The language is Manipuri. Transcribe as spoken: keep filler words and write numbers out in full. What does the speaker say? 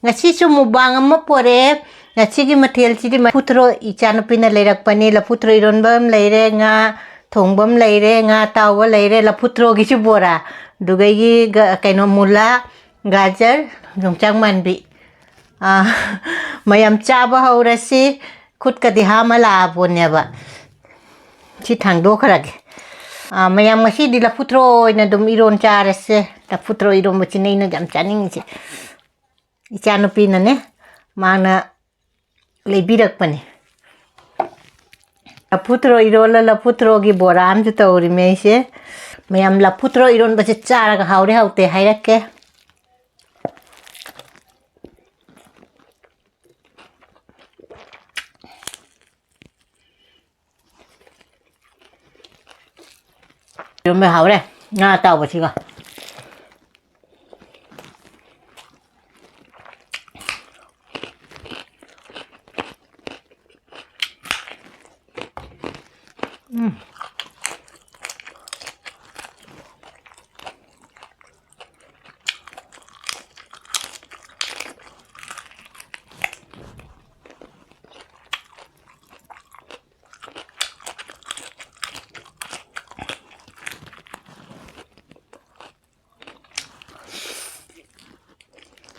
ꯉꯁꯤꯁꯨ ꯃꯨꯛꯕꯥꯡ ꯑꯃ ꯄꯣꯔꯛꯑꯦ꯫ ꯉꯁꯤꯒꯤ ꯃꯊꯦꯜꯁꯤꯗꯤ ꯂꯐꯨ ꯊꯔꯣ ꯏꯆꯥꯅꯨꯄꯤꯅ ꯂꯩꯔꯛꯄꯅꯤ꯫ ꯂꯐꯨ ꯊꯔꯣ ꯏꯔꯣꯟꯕ ꯑꯃ ꯂꯩꯔꯦ, ꯉꯥ ꯊꯣꯡꯕ ꯑꯃ ꯂꯩꯔꯦ, ꯉꯥ ꯑꯇꯥꯎꯕ ꯂꯩꯔꯦ, ꯂꯐꯨ ꯊꯔꯣꯒꯤꯁꯨ ꯕꯣꯔꯥ, ꯑꯗꯨꯒ ꯑꯩꯒꯤ ꯒ-, ꯀꯩꯅꯣ, ꯃꯨꯂꯥ, ꯒꯥꯖꯔ, ꯌꯣꯡꯆꯥꯛ ꯃꯥꯟꯕꯤ꯫ ꯑꯥ, ꯃꯌꯥꯝ ꯆꯥꯕ ꯍꯧꯔꯁꯤ꯫ ꯈꯨꯠꯀꯗꯤ ꯍꯥꯝꯃ ꯂꯥꯛꯑꯕꯣꯅꯦꯕ꯫ ꯁꯤ ꯊꯥꯡꯗꯣꯛꯈ꯭ꯔꯒꯦ꯫ ꯑꯥ, ꯃꯌꯥꯝ ꯉꯁꯤꯗꯤ ꯂꯐꯨ ꯊꯔꯣ ꯑꯣꯏꯅ ꯑꯗꯨꯝ ꯏꯔꯣꯟ ꯆꯥꯔꯁꯦ꯫ ꯂꯐꯨ ꯊꯔꯣ ꯏꯔꯣꯟꯕꯁꯤꯅ ꯑꯩꯅ ꯌꯥꯝ ꯆꯥꯅꯤꯡꯉꯤꯁꯦ꯫ ꯏꯆꯥꯅꯨꯄꯤꯅꯅꯦ, ꯃꯥꯅ ꯂꯩꯕꯤꯔꯛꯄꯅꯤ꯫ ꯂꯐꯨ ꯊꯔꯣ ꯏꯔꯣꯜꯂ ꯂꯐꯨ ꯊꯔꯣꯒꯤ ꯕꯣꯔꯥ ꯑꯃꯁꯨ ꯇꯧꯔꯤꯃꯦ ꯑꯩꯁꯦ꯫ ꯃꯌꯥꯝ ꯂꯐꯨ ꯊꯔꯣ ꯏꯔꯣꯟꯕꯁꯦ ꯆꯥꯔꯒ ꯍꯥꯎꯔꯦ ꯍꯥꯎꯇꯦ ꯍꯥꯏꯔꯛꯀꯦ꯫ ꯏꯔꯣꯟꯕ ꯍꯥꯎꯔꯦ, ꯉꯥ ꯑꯇꯥꯎꯕꯁꯤꯒ꯫ ꯎꯝ꯫